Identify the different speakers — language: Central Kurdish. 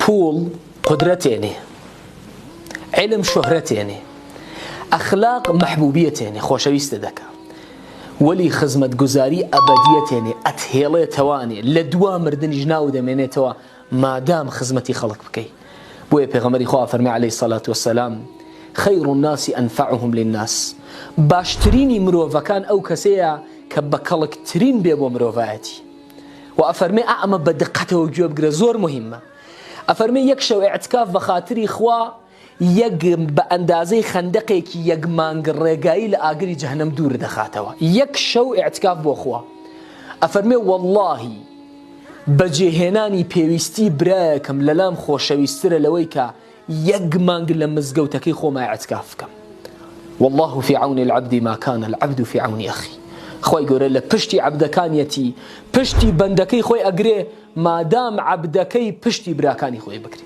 Speaker 1: پووڵ قودرەتێنێ، عیلم شۆهرەتێنێ، ئەخلاق مەحبوبیەتێنێ، خۆشەویستت دەکا، وەلی خزمەتگوزاری ئەبەدیەتێنێ، ئەتهێڵێتەوانێ، لە دوا مردنیش ناوت ئەمێنێتەوە مادام خزمەتی خەڵک بکەی. بۆیە پێغەمبەری خوا ئەفەرمێ علیە الصلوة والسلام، خیر الناس انفعهم للناس، باشترینی مرۆڤەکان ئەو کەسەیە کە بەکەڵکترین بێ بۆ مرۆڤایەتی. وە ئەفەرمێ ئا ئەمە بە دقەتەوە گوێ بگرە زۆر مهمە ئەفەرمێ یەک شەو ئیعتکاف بە خاتری خوا یەک بە ئەندازەی خەندەقێکی یەک مانگ ڕێگایی لە ئاگری جەهەنەم دوور دەخاتەوە یەک شەو ئیعتکاف بۆ خوا ئەفەرمێ وەڵڵاهی بەجێهێنانی پێویستی برایەکم لەلام خۆشەویسترە لەوەی کە یەک مانگ لە مزگەوتەکەی خۆما ئیعتکاف بکەم واللە فی عون العبد ما کان العبد فی عون اخی خوای گەورە لە پشتی عەبدەکانیەتی پشتی بەندەکەی خۆی ئەگرێ مادام عەبدەکەی پشتی براکانی خۆی بگرێ.